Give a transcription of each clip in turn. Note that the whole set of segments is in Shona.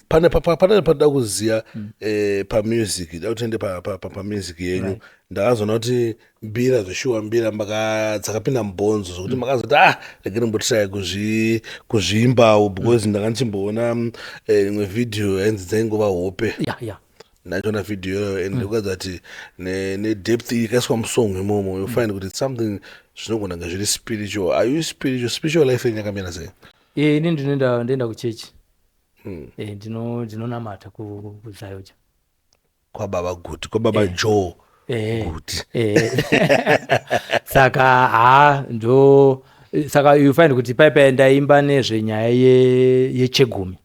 Pane panoda kuziva pamusic, da kuti tiende pamusic yenyu. Ndakazoona kuti mbira zveshuwa, mbira dzakapinda mubhonzo zvokuti makazoti, "Ah, rege ndimbotirai kuzviimbawo," because ndanga ndichimboona imwe vhidhiyo yainzi "Dzaingova Hope". Ndachiona vhidhiyo iyoyo and ndikuratidza kuti nedepth ikaiswa musong imomo, you find kuti it's something zvinogona kunge zviri spiritual. Are you spiritual? Spiritual life yenyu yakamira sei? Ini ndinoenda kuchechi. Ndinonamata kuZAOGA. Kwababa Guti, kwababa Joe Guti. Saka ha, ndo saka you find kuti paipai ndaimba nezvenyaya yechegumi,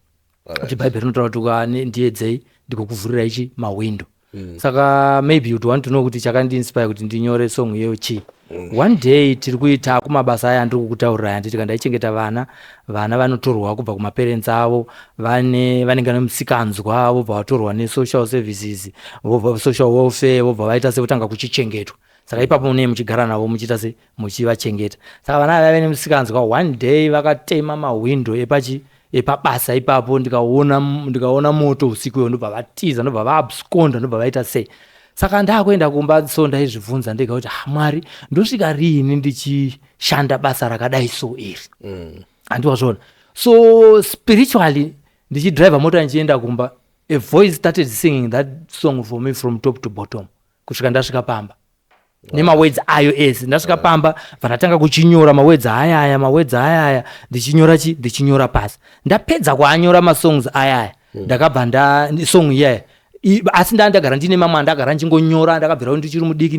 kuti Bhaibheri rinotaura kuti ndiedzei, ndikokuvhurira ichi mahwindo. Saka maybe you'd want to know kuti chakandiinspire kuti ndinyore song iyoyo chii. One day tiri kuita kumabasa aya andiri kukutaurira aya, nditi kandaichengeta vana, vana vanotorwa kubva kumaparents avo, vane vanenge nemusikanzwa, vobva vatorwa nesocial services, vobva social welfare, vobva vaita sekutanga kuchichengetwa. Saka ipapo munee muchigara navo, muchiita se muchivachengeta. Saka vana ava vaive nemusikanzwa. One day vakatema mahwindo epachi epabasa ipapo, ndikaona moto usiku iwo, ndobva vatiza, ndobva vaabsconda, ndobva vaita sei. Saka ndakuenda kumba, so ndaizvibvunza ndega kuti, "Ah, Mwari, ndosvika riini ndichishanda basa rakadai so iri?" Handiwazvona? So spiritually, ndichidriva mota ndichienda kumba, a voice started singing that song for me from top to bottom kusvika ndasvika pamba, nemawords ayo ese. Ndasvika pamba, bva ndatanga kuchinyora mawords ayaya, mawords ayaya, ndichinyora chi ndichinyora pasi. Ndapedza kuanyora masongs ayaya, ndakabva nda song iyaya asi ndaa ndagara ndine mamwe andagara ndichingonyora, ndakabvira kuti ndichiri mudiki,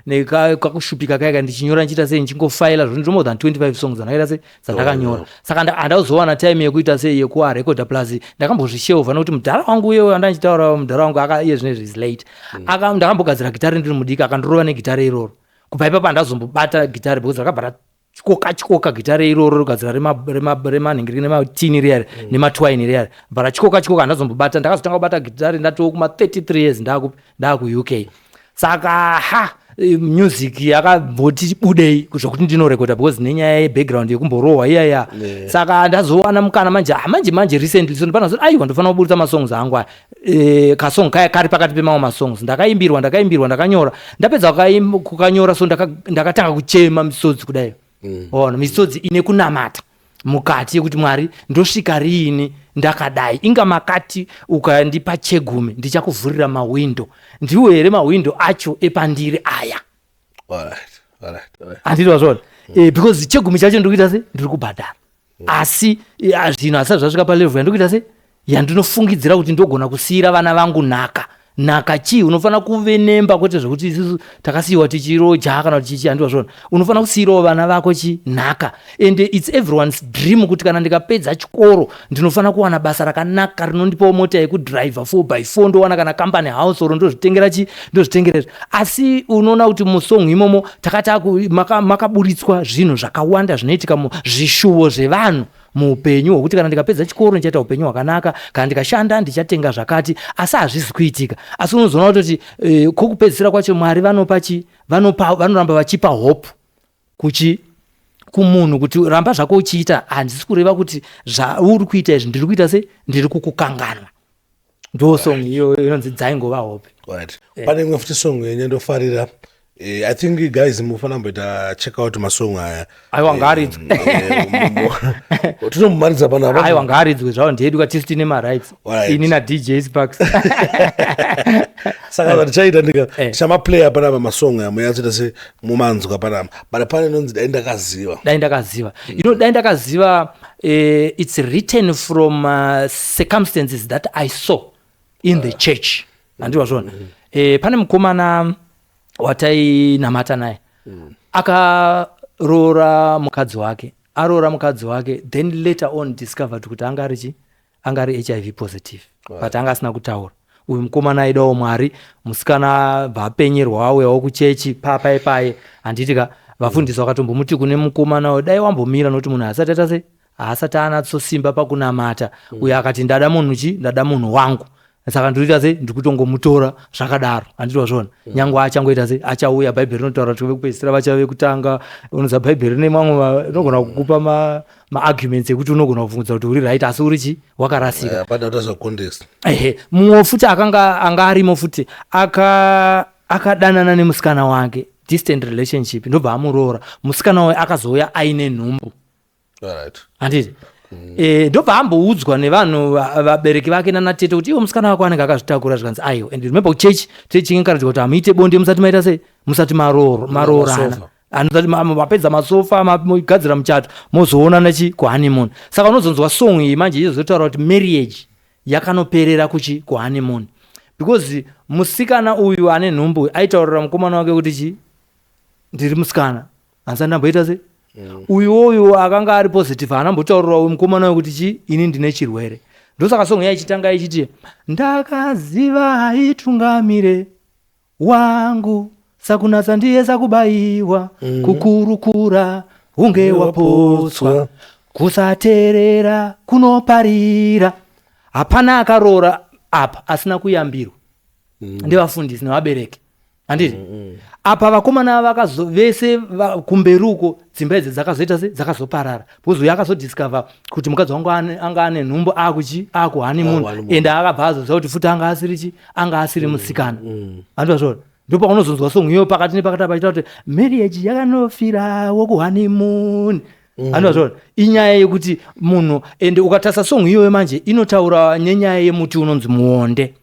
nekakushupika kaika, ndichinyora, ndichiita sei, ndichingofaila zvo. More than 25 songs andakaita sei, dzandakanyora. Saka handazowana time yekuita sei, yekuarekodha. Plus ndakambozvishelva nekuti mudhara wangu uye andandichitaura, mudhara wangu iye zvinezvi is late. Ndakambogadzira gitari ndiri mudiki, akandorova negitari iroro. Kubva ipapo handazombobata gitari because rakabva ratyoka tyoka gitari iroro, rogadzira remanhingiri nematini riyari, nematwaini riyari, bva ratyoka tyoka, handazombobata. Ndakazotanga kubata gitari ndatoo kuma 33 years, ndaaku UK. Saka ha, music yakamboti budei zvokuti ndinorekodha because nenyaya yebackground yekumborohwa iyaya. Saka ndazowana mukana manje, ah, manje manje recently, so ndipana zoti, aiwa, ndofanira kuburitsa masongs angu aya. Kasong kaya kari pakati pemamwe masongs ndakaimbirwa, ndakaimbirwa, ndakanyora. Ndapedza kukanyora, so ndakatanga kuchema misodzi kudai. Ona, misodzi ine kunamata mukati yekuti, "Mwari, ndosvika riini ndakadai? Inga makati ukandipa chegumi ndichakuvhurira mahwindo. Ndiwo here mahwindo acho epandiri aya?" Handiti wazvona? Because chegumi chacho ndiri kuita se ndiri kubhadhara, asi zvinhu hasati zvasvika palevel yandiri kuita se yandinofungidzira kuti ndogona kusiyira vana vangu nhaka. Nhaka chii? Unofanira kuve nemba, kwete zvekuti isusu takasiyiwa tichiroja kana kuti chichi. Handiwa zvona? Unofanira kusiyirawo vana vako chi nhaka. And it's everyone's dream kuti kana ndikapedza chikoro ndinofanira kuwana basa rakanaka rinondipawo mota yekudhiraivha 4 by 4, ndowana kana company house or ndozvitengera chi, ndozvitengera izvi. Asi unoona kuti musong imomo takati makaburitswa zvinhu zvakawanda zvinoitika muzvishuvo zvevanhu muupenyu, hwokuti kana ndikapedza chikoro ndichaita upenyu hwakanaka, kana ndikashanda ndichatenga zvakati, asi hazvisi kuitika. Asi unozoona kutoti kwokupedzisira kwacho Mwari vanopa chi vanopa, vanoramba vachipa hope kuchi kumunhu kuti ramba zvako uchiita. Handisi kureva kuti zvauri kuita izvi ndiri kuita sei, ndiri kukukanganwa. Ndo song iyo inonzi "Dzaingova Hope". Right, pane imwe futi song yenyu ndofarira. I think guys mufanira kumboita check out masong aya. Aiwa, ngaaridzwe. Tinomumaridza panapa. Aiwa, ngaaridzwe zvavo, ndedu katisi tine marights. Ini naDJ Sparks. Saka zvatichaita ndika tichamaplaya panapa masong aya, munyatsoita se mumanzwa panapa, but pane inonzi "Dai Ndakaziva". "Dai Ndakaziva", you know, "Dai Ndakaziva", it's written from circumstances that I saw in the church. Handiwa zvona? Pane mukomana watainamata naye, akaroora mukadzi wake. Aroora mukadzi wake, then later on discovered kuti anga ari chi anga ari HIV positive, but anga asina kutaura. Uyu mukomana aidawo Mwari, musikana bva apenyerwa, auyawo kuchechi papai pai, handiti ka? Vafundisi vakatombomuti kune mukomana uyu, "Dai wambomira nokuti munhu asati aita sei, haasati anatsosimba pakunamata." Uyo akati, "Ndada munhu chi ndada munhu wangu." Saka ndikuita sei? Ndikutongomutora zvakadaro, handiti wazviona? Nyange achangoita sei, achauya. Bhaibheri rinotaura kuti vekupedzisira vachave vekutanga. Unoziva bhaibheri rine mamwe rinogona kukupa maarguments ekuti unogona kubvunza kuti uri right asi uri chi wakarasika. Hapana kutaura context. Ehe, mumwe futi akanga anga arimo futi akadanana nemusikana wake, distant relationship, ndobva amuroora. Musikana wayo akazouya aine nhumbu. Handiti? Ndobva amboudzwa nevanhu vabereki vake nanatete kuti iwo musikana wako anenge akazvitakura. Zvikanzi aiwa. And remember, kuchechi tichingenkaradzwa kuti hamuite bonde musati maita sei, musati maroorana. Masofa. Anozati mapedza masofa, mogadzira muchato, mozoonana chi kuhoneymoon. Saka unozonzwa song iyi manje izotaura kuti marriage yakanoperera kuchi kuhoneymoon, because musikana uyu ane nhumbu aitaurira mukomana wake kuti chi ndiri musikana, handisati ndamboita sei. Uyu uyu akanga ari positive haana mbotaurira uyu mukomana uyu kuti chi ini ndine chirwere. Ndosaka song yaichitanga ichiti, "Ndakaziva haitungamire wangu, sakunatsa ndiye sakubayiwa, kukurukura hunge wapotswa, kusateerera kunoparira." Hapana akaroora apa asina kuyambirwa ndevafundisi nevabereki, handiti? Apa vakomana vakazo vese kumberi uko dzimba idzi dzakazoita se dzakazoparara, because uyo akazodiscover kuti mukadzi wangu anga ane nhumbu akuchi akuhoneymoon. Akuhoneymoon. Ende akabva azoziva kuti futi anga asiri chi anga asiri musikana, handiti vazviona? Ndopaunozonzwa song iyoyo pakati nepakati apa ichita kuti marriage yakanofirawo kuhoneymoon, handiti vazviona? Inyaya yekuti munhu, ende ukatarisa song iyoyo manje inotaura nenyaya yemuti unonzi muonde,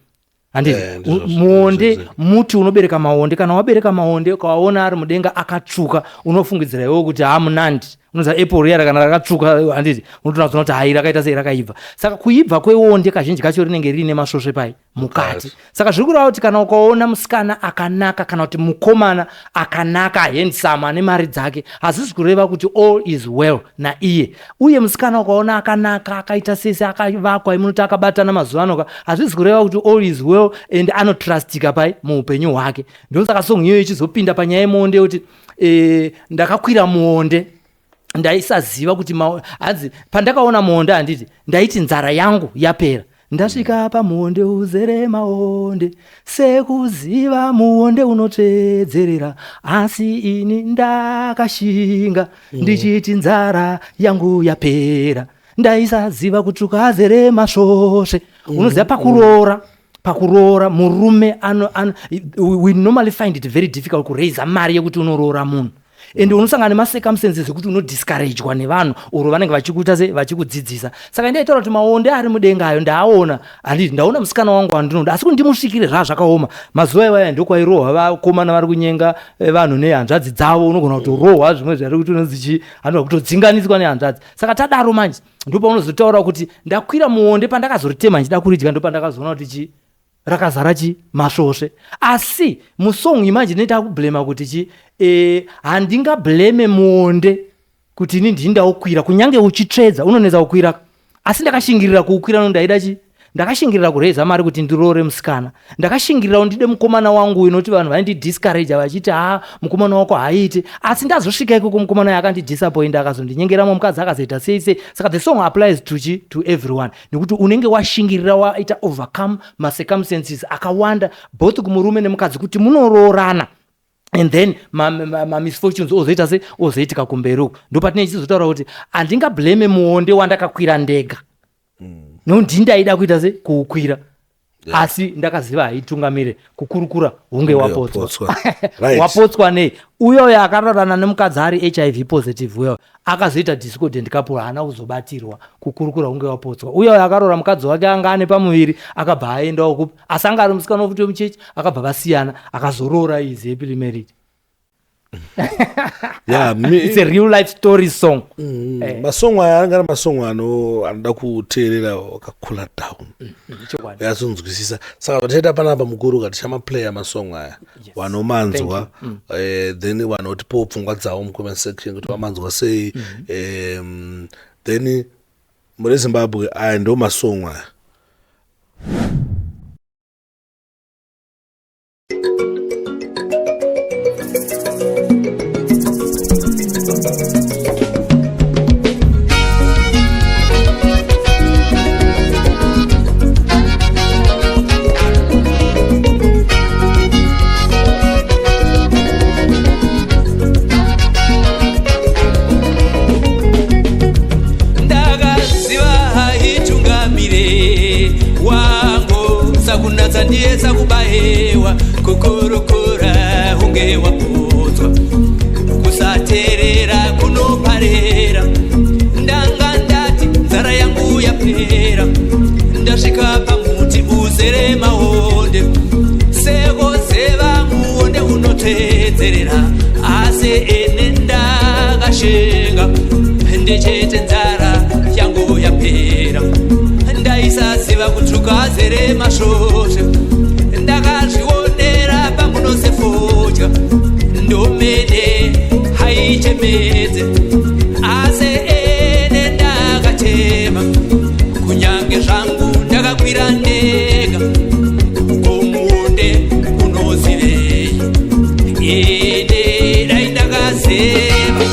handiti? Ndizvozvo, Muonde ndizvozvo. muti unobereka maonde. Kana wabereka maonde, ukawaona ari mudenga akatsvuka, unofungidzira iwewe kuti hamunandi. Unoziva apple riya kana rakatsvuka, handiti? Unotonazoona kuti hai, rakaita sei, rakaibva. Saka kuibva kweonde kazhinji kacho rinenge riine masvosve pai mukati. Saka zviri kureva kuti kana ukaona musikana akanaka kana kuti mukomana akanaka, handsome, ane mari dzake, hazvisi kureva kuti all is well naiye. Uye musikana ukaona akanaka, akaita sese, akavakwa, imunoti akabatana mazuva ano ka, hazvisi kureva kuti all is well and anotrustika pai muupenyu hwake. Ndosaka song iyoyo ichizopinda panyaya yemuonde yekuti ndakakwira muonde, ndaisaziva kuti hanzi pandakaona muonde, handiti, ndaiti nzara yangu yapera. Ndasvika pamuonde uzere maonde, sekuziva muonde unotsvedzerera, asi ini ndakashinga ndichiti nzara yangu yapera, ndaisaziva kutsvuka azere masvosve. Unoziva pakuroora murume ano, we normally find it very difficult kuraisa mari yekuti unoroora munhu, and unosangana nemacircumstances ekuti unodiscouragwa nevanhu uro vanenge vachikuita se vachikudzidzisa. Saka ndaitaura kuti maonde ari mudenga ayo ndaaona, handiti? Ndaona musikana wangu wandinoda, asi kuti ndimusvikire zvaa zvakaoma. Mazuva iwaya ndokwairohwa vakomana vari kunyenga vanhu nehanzvadzi dzavo. Unogona kutorohwa zvimwe zvari kuti unonzi chi hanova kutodzinganiswa nehanzvadzi. Saka tadaro manje ndopaunozotaura kuti ndakwira muonde, pandakazoritema ndichida kuridya, ndopandakazoona kuti chi rakazara chi masvosve. Asi musong imanje ndinoita kublema kuti chi handingableme muonde kuti ini ndini ndaukwira. Kunyange uchitsvedza unonetsa kukwira, asi ndakashingirira kuukwira no ndaida chi ndakashingirira kureza mari kuti ndiroore musikana. Ndakashingirirawo ndide mukomana wangu uyu, nokuti vanhu vaindidiscourage vachiti, "Ha, mukomana wako haaiti." Asi ndazosvika ikoko, mukomana uyu akandidisappoint, akazondinyengeramo mukadzi, akazoita sei sei. Saka the song applies to chi to everyone, nekuti unenge washingirira, waita overcome macircumstances akawanda, both kumurume nemukadzi, kuti munoroorana, and then mamisfortunes ozoita se ozoitika kumberi uku. Ndopatinenge tichizotaura kuti handingablame muonde wandakakwira ndega, nokuti ndindaida kuita se kuukwira, asi ndakaziva haitungamire, kukurukura hunge wapotswa. Wapotswa. Wapotswa nei? Uyoyo akararana nemukadzi ari HIV positive, uyoyo akazoita discordant couple, haana kuzobatirwa, kukurukura hunge wapotswa. Uyoyo akarora mukadzi wake anga ane pamuviri, akabva aendawo kupi, asi anga ari musikana wofuti wemuchechi, akabva vasiyana, akazoroora, is happily married. It's a real life story song. Masong aya anenge ari masong anoda kuteerera wakacoola down, Chokwadi. uyatsonzwisisa. Saka zvatichaita panapa mukuru, tichamaplaya masong aya, vanomanzwa, then vanotipawo pfungwa dzavo mucomment section kuti vamanzwa sei. Then mune Zimbabwe, aya ndo masong aya. Usandiyesa kubayewa kukurukura hunge wapotswa. Kusateerera kunoparera. Ndanga ndati nzara yangu yapera, ndasvika pamuti uzere maonde. Sekozeva muonde unotsvedzerera, asi ene ndakashinga ndichiti nzara yangu yapera. Ndaisaziva kutsvuka azere masvosve, ndakazvionera pamunosefodya. Ndomene haichemedze, asi ene ndakachema. Kunyange zvangu ndakakwira ndega, komuonde unozivei? Ene dai ndakazeva.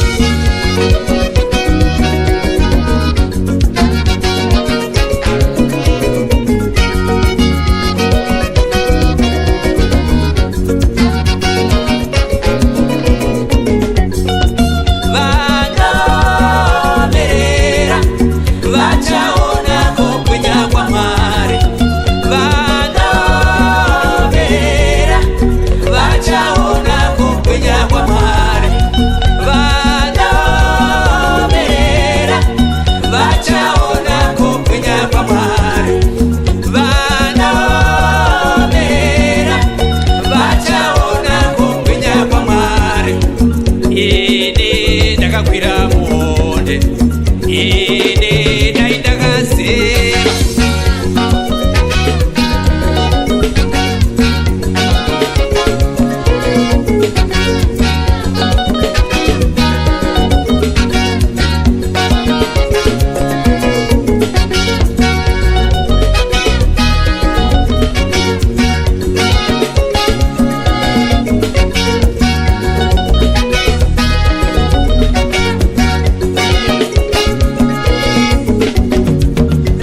Vanomerera vachaona kubwinya kwaMwari. Vanomerera vachaona kubwinya kwaMwari. Vanomerera vachaona kubwinya kwaMwari. Vanomerera vachaona kubwinya kwaMwari. Ini ndakakwira muonde, ini dai ndakazeva.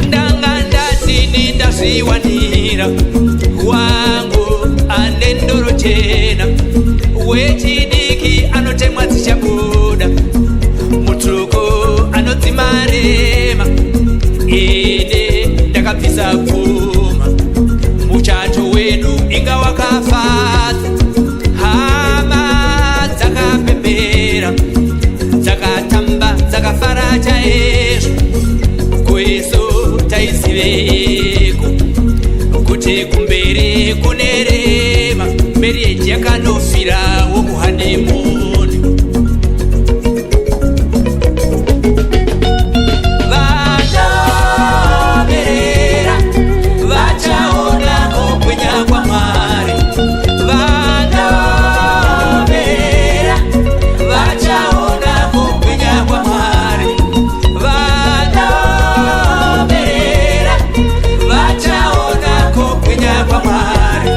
Ndanga ndatini ndazviwanira wangu ane ndoro chena, wechidiki anotemwa dzichabuda, mutsvuku anodzimarema. Ine ndakabvisa pfuma, muchato wedu inga wakafadza. Hama dzakapembera, dzakatamba, dzakafara chaizvo. Kweso taiziveiko kuti kumberi kune rema? Marriage yakanofirawo kuhoneymoon. Vanomerera vachaona kubwinya kwaMwari. Vanomerera vachaona kubwinya kwaMwari. Vanomerera vachaona kubwinya kwaMwari.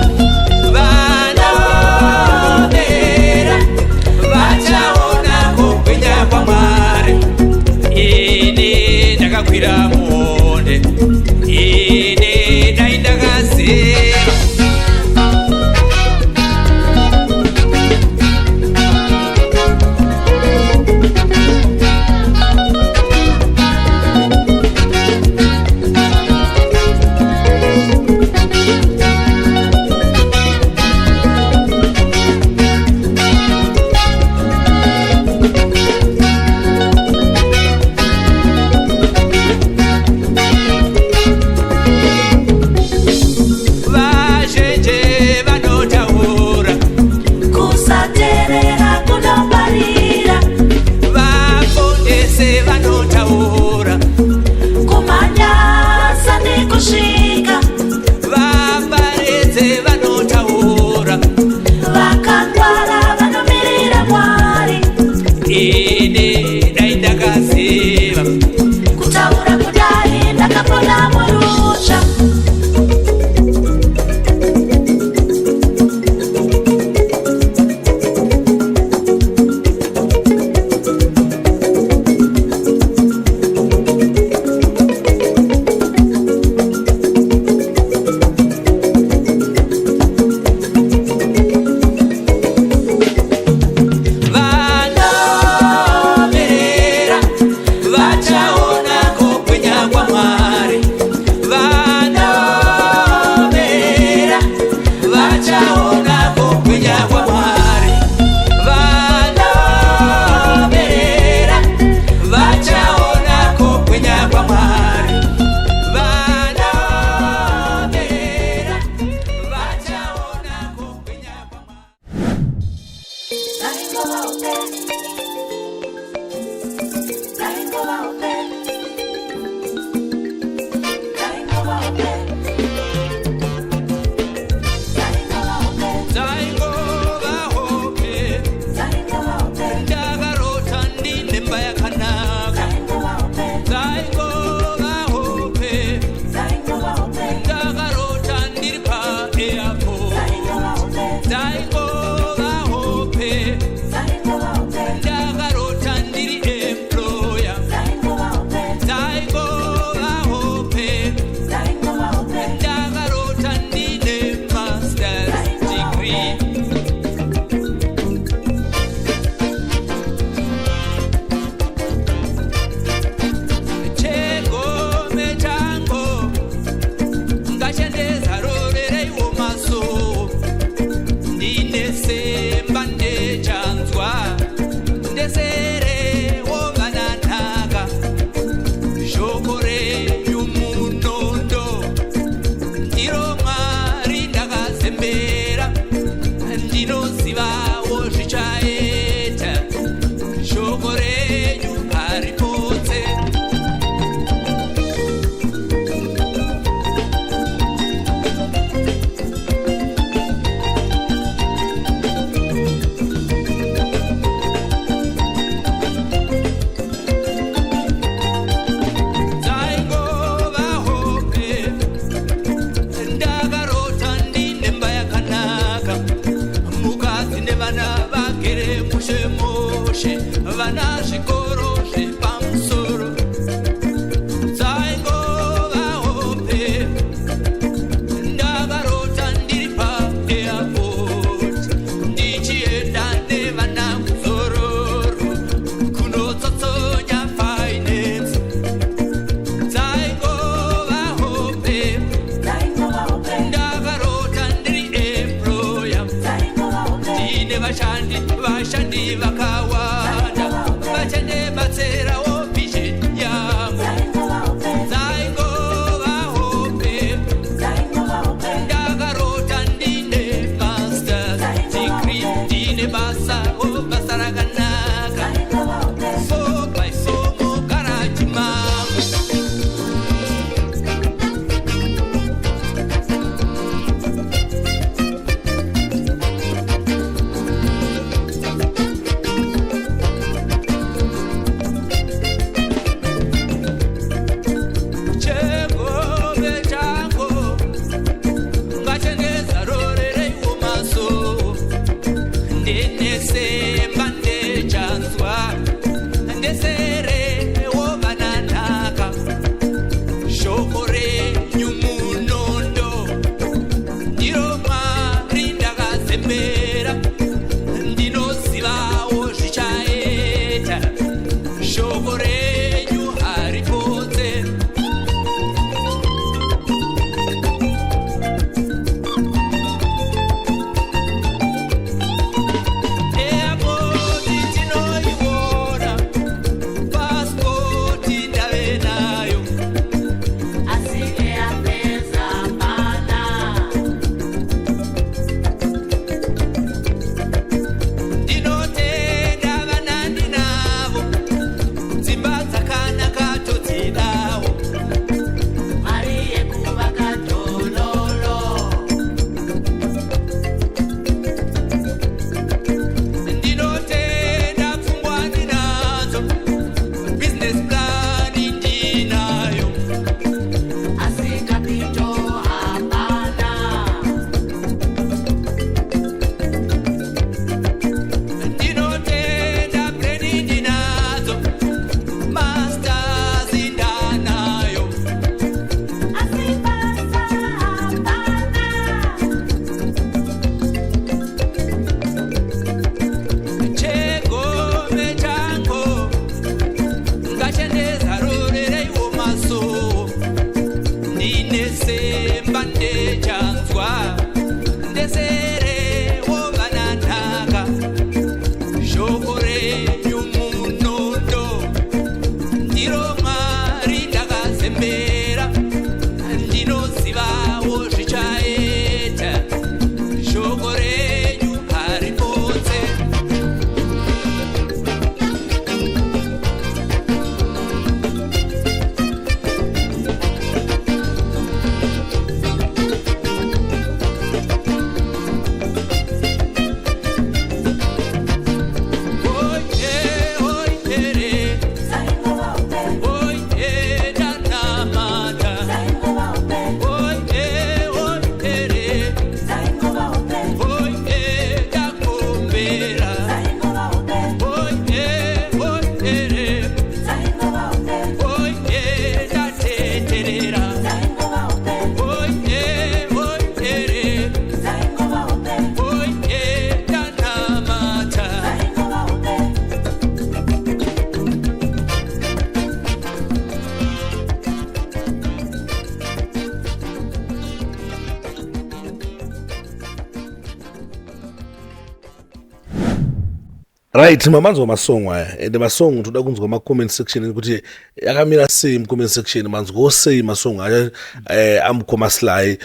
Right, mamanzwa masong aya, ende masong toda kunzwa macomment section kuti yakamira sei mucomment section. Manzwawo sei masong aya amukoma Sly?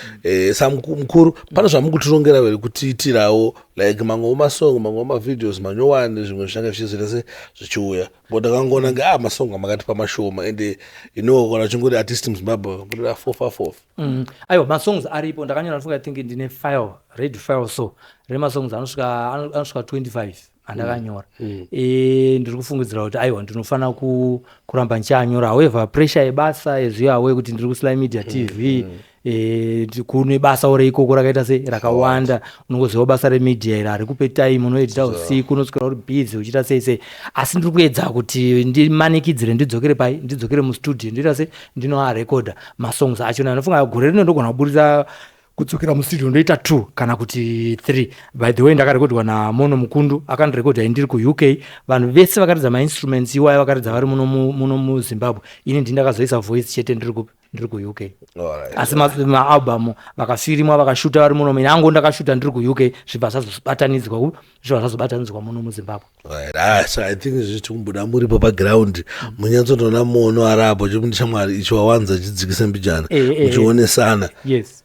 Samukuru, pane zvamukutirongera here kutiitirawo, like mamwewo masong, mamwewo mavideos manyowani, zvimwe zvichange zvichizoita se zvichiuya? But ndakangoona nge masong amakatipa mashoma, ende kana uchingori artist muZimbabwe, murira fofa fofa. Aiwa, masongs aripo. Ndakanyora, ndifunga, I think ndine file, ready file, so remasongs anosvika 25 andakanyora. Ndiri kufungidzira kuti aiwa, ndinofanira kuramba ndichianyora. However, pressure yebasa, as you are aware kuti ndiri kuSly Media TV, kune basa ore ikoko rakaita sei, rakawanda. Unongoziva basa remedia iri harikupe time, unoedita usiku, unoswera uri busy uchiita sei sei. Asi ndiri kuedza kuti ndimanikidzire, ndidzokere pai, ndidzokere mustudio, ndoita sei, ndinoarekodha masongs achona. Ndinofunga gore rino ndogona kuburitsa, kudzokera mustudio ndoita two kana kuti three. By the way, ndakarekodwa naMono Mukundu, akandirekodha ndiri kuUK. Vanhu vese vakaridza mainstruments iwayo vakaridza vari muno muZimbabwe. Ini ndini ndakazoisa voice chete, ndiri kupi, ndiri kuUK. Asi maalbum vakafirimwa, vakashuta vari muno. Ini angu ndakashuta ndiri kuUK, zvibva zvazobatanidzwa zvibva zvazobatanidzwa muno muZimbabwe. Right. Ah, so I think zviti kumboda muripo paground, munyatsotoona Mono arapo, chikuti, "Shamwari, ichi wawanza, chidzikise mbijana." Muchionesana. Yes.